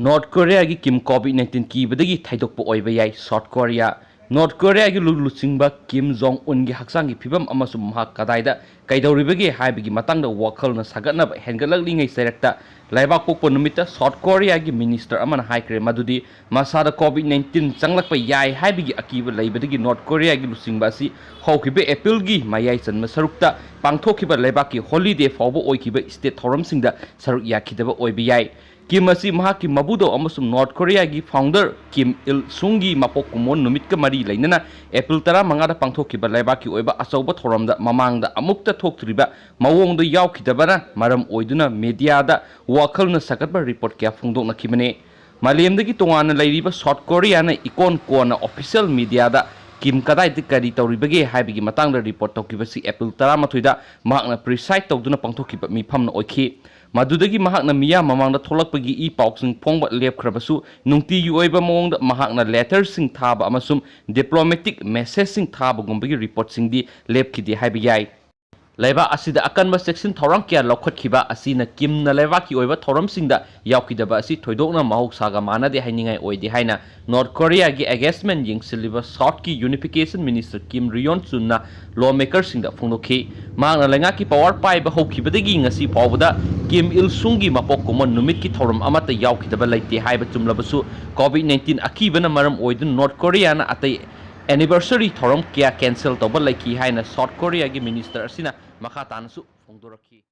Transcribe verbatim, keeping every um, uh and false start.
North ꯀꯣꯔꯤꯌꯥꯒꯤ ꯀꯤꯝ COVID nineteen ꯀꯤꯕꯗꯒꯤ ꯊꯩꯗꯣꯛꯄ ꯑꯣꯏꯕ ꯌꯥꯏ꯫ South Korea. ꯅꯣꯔꯠ ꯀꯣꯔꯤꯌꯥꯒꯤ ꯂꯨ ꯂꯨꯆꯤꯡꯕ ꯀꯤꯝ ꯖꯣꯡ ꯎꯟꯒꯤ ꯍꯛꯆꯥꯡꯒꯤ ꯐꯤꯕꯝ ꯑꯃꯁꯨꯡ ꯃꯍꯥꯛ ꯀꯗꯥꯏꯗ ꯀꯩꯗꯧꯔꯤꯕꯒꯦ ꯍꯥꯏꯕꯒꯤ ꯃꯇꯥꯡꯗ ꯋꯥꯈꯜꯅ ꯁꯥꯒꯠꯅꯕ ꯍꯦꯟꯒꯠꯂꯛꯂꯤꯉꯩ ꯆꯩꯔꯛꯇ ꯂꯩꯕꯥꯛ ꯄꯣꯛꯄ ꯅꯨꯃꯤꯠꯇ ꯁꯥꯎꯠ ꯀꯣꯔꯤꯌꯥꯒꯤ ꯃꯤꯅꯤꯁꯇꯔ ꯑꯃꯅ ꯍꯥꯏꯈ꯭ꯔꯦ ꯃꯗꯨꯗꯤ ꯃꯁꯥꯗ ꯀꯣꯚꯤꯗ ꯅꯥꯏꯟꯇꯤꯟ ꯆꯪꯂꯛꯄ ꯌꯥꯏ ꯍꯥꯏꯕꯒꯤ ꯑꯀꯤꯕ ꯂꯩꯕꯗꯒꯤ ꯅꯣꯔꯠ ꯀꯣꯔꯤꯌꯥꯒꯤ ꯂꯨꯆꯤꯡꯕ ꯑꯁꯤ ꯍꯧꯈꯤꯕ ꯑꯦꯄ꯭ꯔꯤꯜꯒꯤ ꯃꯌꯥꯏ ꯆꯟꯕ ꯁꯔꯨꯛꯇ ꯄꯥꯡꯊꯣꯛꯈꯤꯕ ꯂꯩꯕꯥꯛꯀꯤ ꯍꯣꯂꯤꯗꯦ ꯐꯥꯎꯕ ꯑꯣꯏꯈꯤꯕ ꯁ꯭ꯇꯦꯠ ꯊꯧꯔꯝꯁꯤꯡꯗ ꯁꯔꯨꯛ ꯌꯥꯈꯤꯗꯕ ꯑꯣꯏꯕ ꯌꯥꯏ꯫ ꯀꯤꯝ ꯑꯁꯤ ꯃꯍꯥꯛꯀꯤ ꯃꯕꯨꯗꯧ ꯑꯃꯁꯨꯡ ꯅꯣꯔꯠ ꯀꯣꯔꯤꯌꯥꯒꯤ ꯐꯥꯎꯟꯗꯔ ꯀꯤꯝ ꯏꯜ ꯁꯨꯡꯒꯤ ꯃꯄꯣꯛ ꯀꯨꯝꯑꯣꯟ ꯅꯨꯃꯤꯠꯀ ꯃꯔꯤ ꯂꯩꯅꯅ ꯑꯦꯄ꯭ꯔꯤꯜ ꯇꯔꯥꯃꯉꯥꯗ ꯄꯥꯡꯊꯣꯛꯈꯤꯕ ꯂꯩꯕꯥꯛꯀꯤ ꯑꯣꯏꯕ ꯑꯆꯧꯕ ꯊꯧꯔꯝꯗ ꯃꯃꯥꯡꯗ ꯑꯃꯨꯛꯇ ꯊꯣꯛꯇ꯭ꯔꯤꯕ ꯃꯑꯣꯡꯗ ꯌꯥꯎꯈꯤꯗꯕꯅ ꯃꯔꯝ ꯑꯣꯏꯗꯨꯅ ꯃꯦꯗꯤꯌꯥꯗ ꯋꯥꯈꯜꯅ ꯁꯥꯒꯠꯄ ꯔꯤꯄꯣꯔꯠ ꯀꯌꯥ ꯐꯣꯡꯗꯣꯛꯅꯈꯤꯕꯅꯤ꯫ ꯃꯥꯂꯦꯝꯗꯒꯤ ꯇꯣꯉꯥꯟꯅ ꯂꯩꯔꯤꯕ ꯁꯥꯎꯠ ꯀꯣꯔꯤꯌꯥꯅ ꯏꯀꯣꯟ ꯀꯣꯟꯅ ꯑꯣꯐꯤꯁꯤꯌꯦꯜ ꯃꯤꯗꯤꯌꯥꯗ ꯀꯤꯝ ꯀꯗꯥꯏꯗ ꯀꯔꯤ ꯇꯧꯔꯤꯕꯒꯦ ꯍꯥꯏꯕꯒꯤ ꯃꯇꯥꯡꯗ ꯔꯤꯄꯣꯔꯠ ꯇꯧꯈꯤꯕꯁꯤ ꯑꯦꯄ꯭ꯔꯤꯜ ꯇꯔꯥꯃꯥꯊꯣꯏꯗ ꯃꯍꯥꯛꯅ ꯄ꯭ꯔꯤꯁꯥꯏꯗ ꯇꯧꯗꯨꯅ ꯄꯥꯡꯊꯣꯛꯈꯤꯕ ꯃꯤꯐꯝꯅ ꯑꯣꯏꯈꯤ꯫ ꯃꯗꯨꯗꯒꯤ ꯃꯍꯥꯛꯅ ꯃꯤꯌꯥꯝ ꯃꯃꯥꯡꯗ ꯊꯣꯛꯂꯛꯄꯒꯤ ꯏ ꯄꯥꯎꯁꯤꯡ ꯐꯣꯡꯕ ꯂꯦꯞꯈ꯭ꯔꯕꯁꯨ, ꯅꯨꯡꯇꯤꯒꯤ ꯑꯣꯏꯕ ꯃꯑꯣꯡꯗ ꯃꯍꯥꯛꯅ ꯂꯦꯇꯔꯁꯤꯡ ꯊꯥꯕ ꯑꯃꯁꯨꯡ ꯗꯤꯄ꯭ꯂꯣꯃꯦꯇꯤꯛ ꯃꯦꯁꯦꯖꯁꯤꯡ ꯊꯥꯕꯒꯨꯝꯕꯒꯤ ꯔꯤꯄꯣꯔꯠꯁꯤꯡꯗꯤ ꯂꯦꯞꯈꯤꯗꯦ ꯍꯥꯏꯕ ꯌꯥꯏ꯫ ꯂꯩꯕꯥꯛ ꯑꯁꯤꯗ ꯑꯀꯟꯕ ꯆꯦꯛꯁꯤꯟ ꯊꯧꯔꯥꯡ ꯀꯌꯥ ꯂꯧꯈꯠꯈꯤꯕ ꯑꯁꯤꯅ ꯀꯤꯝꯅ ꯂꯩꯕꯥꯛꯀꯤ ꯑꯣꯏꯕ ꯊꯧꯔꯝꯁꯤꯡꯗ ꯌꯥꯎꯈꯤꯗꯕ ꯑꯁꯤ ꯊꯣꯏꯗꯣꯛꯅ ꯃꯍꯧꯁꯥꯒ ꯃꯥꯟꯅꯗꯦ ꯍꯥꯏꯅꯤꯡꯉꯥꯏ ꯑꯣꯏꯗꯦ ꯍꯥꯏꯅ ꯅꯣꯔꯠ ꯀꯣꯔꯤꯌꯥꯒꯤ ꯑꯦꯒꯦꯁꯃꯦꯟ ꯌꯦꯡꯁꯤꯜꯂꯤꯕ ꯁꯥꯎꯠꯀꯤ ꯌꯨꯅꯤꯐꯤꯀꯦꯁꯟ ꯃꯤꯅꯤꯁꯇꯔ ꯀꯤꯝ ꯔꯤꯌꯣꯟ ꯆꯨꯟꯅ ꯂꯣ ꯃꯦꯀꯔꯁꯤꯡꯗ ꯐꯣꯡꯗꯣꯛꯈꯤ꯫ ꯃꯍꯥꯛꯅ ꯂꯩꯉꯥꯛꯀꯤ ꯄꯋꯥꯔ ꯄꯥꯏꯕ ꯍꯧꯈꯤꯕꯗꯒꯤ ꯉꯁꯤ ꯐꯥꯎꯕꯗ ꯀꯤꯝ ꯏꯜ ꯁꯨꯡꯒꯤ ꯃꯄꯣꯛ ꯀꯨꯝꯑꯣꯟ ꯅꯨꯃꯤꯠꯀꯤ ꯊꯧꯔꯝ ꯑꯃꯠꯇ ꯌꯥꯎꯈꯤꯗꯕ ꯂꯩꯇꯦ ꯍꯥꯏꯕ ꯆꯨꯝꯂꯕꯁꯨ, ꯀꯣꯚꯤꯗ ꯅꯥꯏꯟꯇꯤꯟ ꯑꯀꯤꯕꯅ ꯃꯔꯝ ꯑꯣꯏꯗꯨꯅ ꯅꯣꯔꯠ ꯀꯣꯔꯤꯌꯥꯅ ꯑꯇꯩ ꯑꯦꯅꯤꯚꯔꯁꯔꯤ ꯊꯧꯔꯝ ꯀꯌꯥ ꯀꯦꯟꯁꯦꯜ ꯇꯧꯕ ꯂꯩꯈꯤ ꯍꯥꯏꯅ ꯁꯥꯎꯠ ꯀꯣꯔꯤꯌꯥꯒꯤ ꯃꯤꯅꯤꯁꯇꯔ ꯑꯁꯤꯅ ꯃꯈꯥ ꯇꯥꯅꯁꯨ ꯐꯣꯡꯗꯣꯔꯛꯈꯤ꯫